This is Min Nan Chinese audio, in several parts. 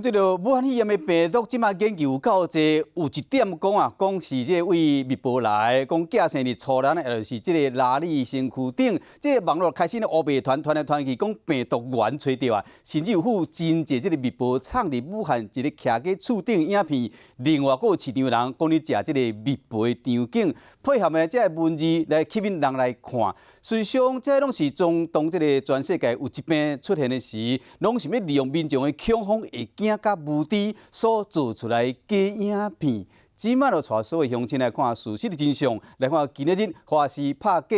這个武漢肺炎的病毒，這馬研究有夠濟，有一點講啊，講是這位密報來，講寄生佇粗蘭，就是這个拉里身軀頂，這个網路開始呢烏白傳傳來傳去，講病毒源揣著啊，甚至有付真濟這个密報藏佇武漢一个徛家厝頂影片，另外閣有市場人講咧食這个密報的場景，配合呢這个文字來吸引人來看。事實上，這攏是當當這个全世界有疾病出現的時，攏是欲利用民眾的恐慌會驚佮無知所做出來假影片。這馬就帶所有鄉親來看事實的真相，來看今仔日華視拍假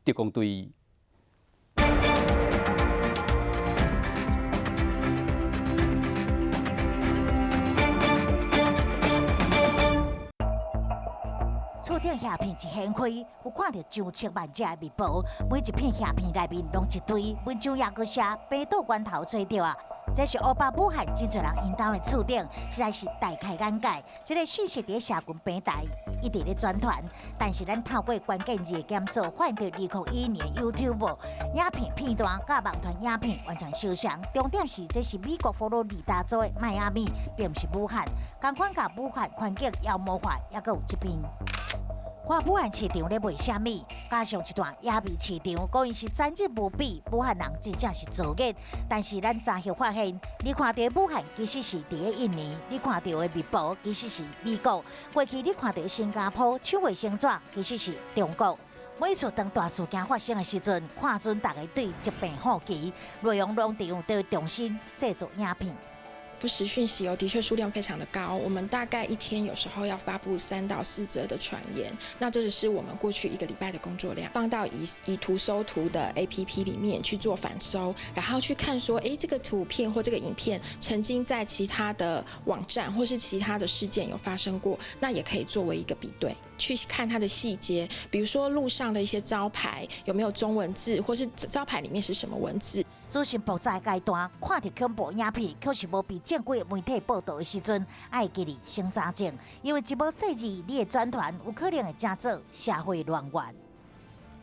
特工隊。厝頂瓦片一掀開，有看著上千萬隻的密報，每一片瓦片內面攏一堆文章，也閣寫病毒源頭揣著啊！這是湖北武漢真濟人𪜶兜的厝頂，實在是大開眼界。這个信息佇社群平台一直咧轉傳，但是咱透過關鍵字的檢索，發現著2011年 YouTube 影片片段佮網傳影片完全相像。重點是這是美國佛羅里達州的邁阿密，並毋是武漢。仝款共武漢環境妖魔化，猶閣有這邊。看武漢市場咧賣啥物，加上一段野味市場，講伊是殘忍無比，武漢人真正是造孽。但是咱查後發現，你看著武漢其實是佇咧印尼，你看著的密報其實是美國，過去你看著新加坡搶衛生紙其實是中國。每次當大事件發生的時陣，看準大家對疾病好奇，內容農場就會重新製作影片。不實訊息哦，的確數量非常的高。我們大概一天有時候要發布3到4則的傳言，那這就是我們過去一個禮拜的工作量。放到以以圖搜圖的 APP 裡面去做反搜，然後去看說，哎，這個圖片或這個影片曾經在其他的網站或是其他的事件有發生過，那也可以作為一個比對，去看它的細節，比如說路上的一些招牌有沒有中文字，或是招牌裡面是什麼文字。資訊爆炸的階段，看著恐怖影片，卻是無被正規媒體報導的時陣，愛記得先查證，因為一無細緻，你的轉傳有可能會成做社會亂源。